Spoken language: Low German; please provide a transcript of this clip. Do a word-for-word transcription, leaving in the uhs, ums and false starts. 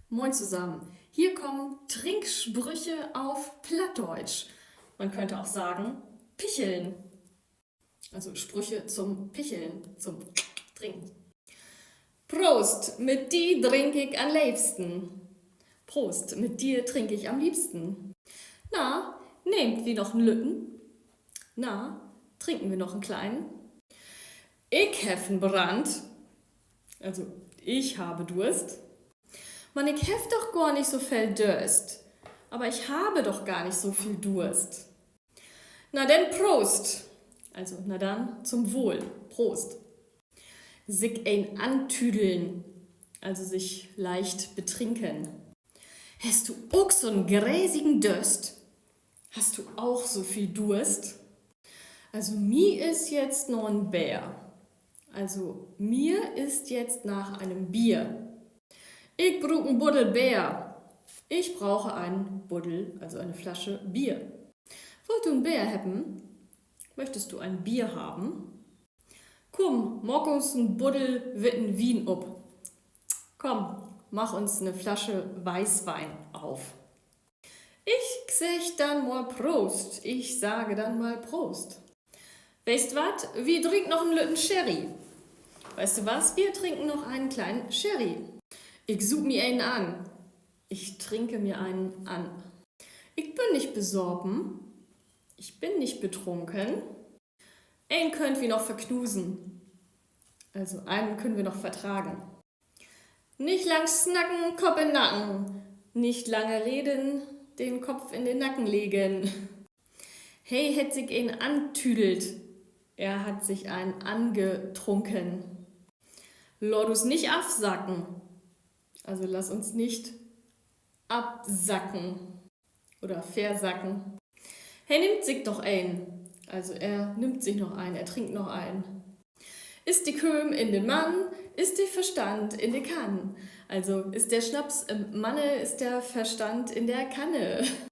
Moin zusammen. Hier kommen Trinksprüche auf Plattdeutsch. Man könnte auch sagen, Picheln. Also Sprüche zum Picheln, zum Trinken. Proost, mit di drink ik an leevsten. Prost, mit dir trinke ich am liebsten. Na, nehmt wi noch en lütten? Na, trinken wir noch einen kleinen? Ik heff en Brand. Also, ich habe Durst. Man, ik heff doch gor nich so veel Dörst. Aber ich habe doch gar nicht so viel Durst. Na denn, Proost. Also, na dann, zum Wohl. Prost. Sik een antüdeln, also sich leicht betrinken. Hest du ok so'n gräsigen Dörst? Hast du auch so viel Durst? Also, mi is jetzt na en Beer. Also, mir ist jetzt nach einem Bier. Ik bruuk en Buddel Beer. Ich brauche einen Buddel, also eine Flasche Bier. Wullt du en Beer hebben? Möchtest du ein Bier haben? Kumm, maak uns en Buddel witten Wien op. Komm, mach uns 'ne Flasche Weißwein auf. Ik segg denn mal Prost. Ich sage dann mal Prost. Weetst wat? Wi drinkt noch en lütten Sherry. Weißt du was? Wir trinken noch einen kleinen Sherry. Ik suup mi een an. Ich trinke mir einen an. Ik bün nich besopen. Ich bin nicht betrunken. Een köönt wi noch verknusen. Also, einen können wir noch vertragen. Nich lang snacken, Kopp in Nacken. Nicht lange reden, den Kopf in den Nacken legen. He hett sik een antüdelt. Er hat sich einen angetrunken. Laat us nich afsacken. Also lass uns nicht absacken oder versacken. He nimmt sik noch een. Also er nimmt sich noch einen, er trinkt noch einen. Is de Kööm in den Mann, is de Verstand in de Kann. Also ist der Schnaps im Manne, ist der Verstand in der Kanne.